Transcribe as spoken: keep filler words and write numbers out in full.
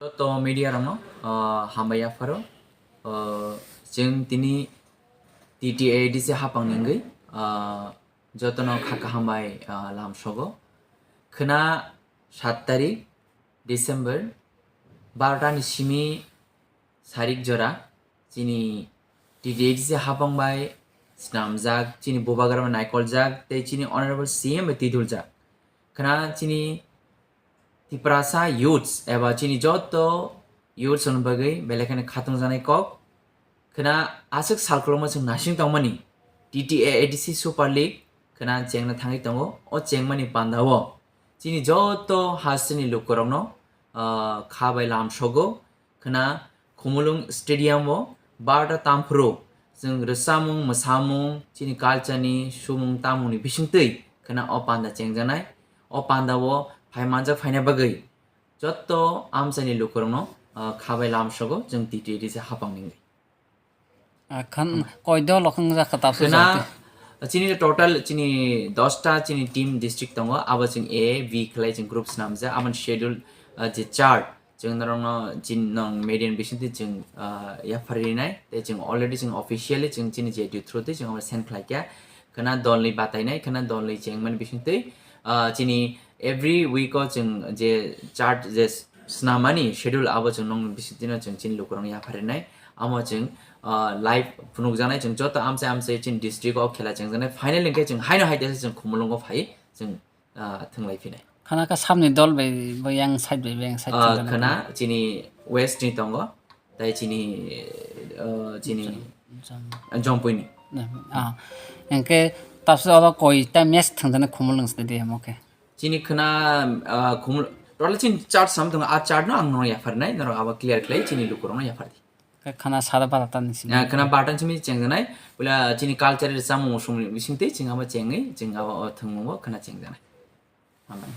Joto media rokno, ah, hambai yapharo. Ah, chwng tini T T A D C hapang ningwi, ah, jotono kha kaham bai, ah, lamsogo. Khwna sat tarik December barota ni simi sarik jora chini T T A D C hapang bai snamjak, chini bubagra bai naikoljak, tei chini Honorable C M bai twiduljak. Khwna chini Tiprasa youths eba chini joto youths rokni bagwi belai kheno khatungjaknai kok. Khwna aswk sal kwlwngma chwng nasing tongmani T T A A D C Super League khwna chengna thangwi tongo. O chengmani pandao chini joto hasteni lukurokno, ah, kha bai lamsogo. Khwna Khumulwng Stadium o barota tamphuru chwng rwchapmung, mwsamung, chini culture ni sumung tamungni bisingtwi khwna o panda chengjaknai. O panda o phai manjak phaina bagwi joto amchaini lukurokno, ah, kha bai lamsogo chwng T T A D C hapang ningwi. Ah, khan koi dol rok wng jak kha tabuk Khwna jati. Chini total chini dosta chini team district tongo, abo chwng A, B khlai chwng group swnamjak, aboni schedule, ah, je chart chwng norokno chini nong media ni bisingtwi chwng, ah, yapharwi rinai, tei chwng already chwng officially chwng chini J D U through twi chwng abo send khlai kha. Khwna dolni batainai, khwna dolni chengmani bisingtwi, ah, chini every week o chwng je chart je swnamani schedule abo chwng nong bisingtwino chwng chini lukurokno yapharwi rinai. Amo chwng, ah, live phunukjaknai, chwng joto amchai amchai chini district o khela chengjaknai. Final hwnkhe chwng haino hai teisa chwng Khumulwngo phai chwng, ah, thwnglai phinai. Khana kha samni dol bai, bai yang side bai, bai yang side Ah, thwngjaknai. Khwna chini west ni tongo, tei chini, ah, chini Jom- Jompui ni. Ne, ah. Hwnkhe tabuk oro koi ta match thwngjaknai Khumulwng se de, omo khe. Chini khwna, ah, Khumul-, total chini chart sam tongo, a chart no ang no yapharnai, norok abo clear khlai chini lukurokno yaphardi. Khe khwna sara barota ni simi. Ah, khwna barota ni simi chengjaknai, pula chini culture rwchapmung songni bisingtwi chwng abo chengwi, chwng abo o thwngmungo khwna chengjaknai. Hambai.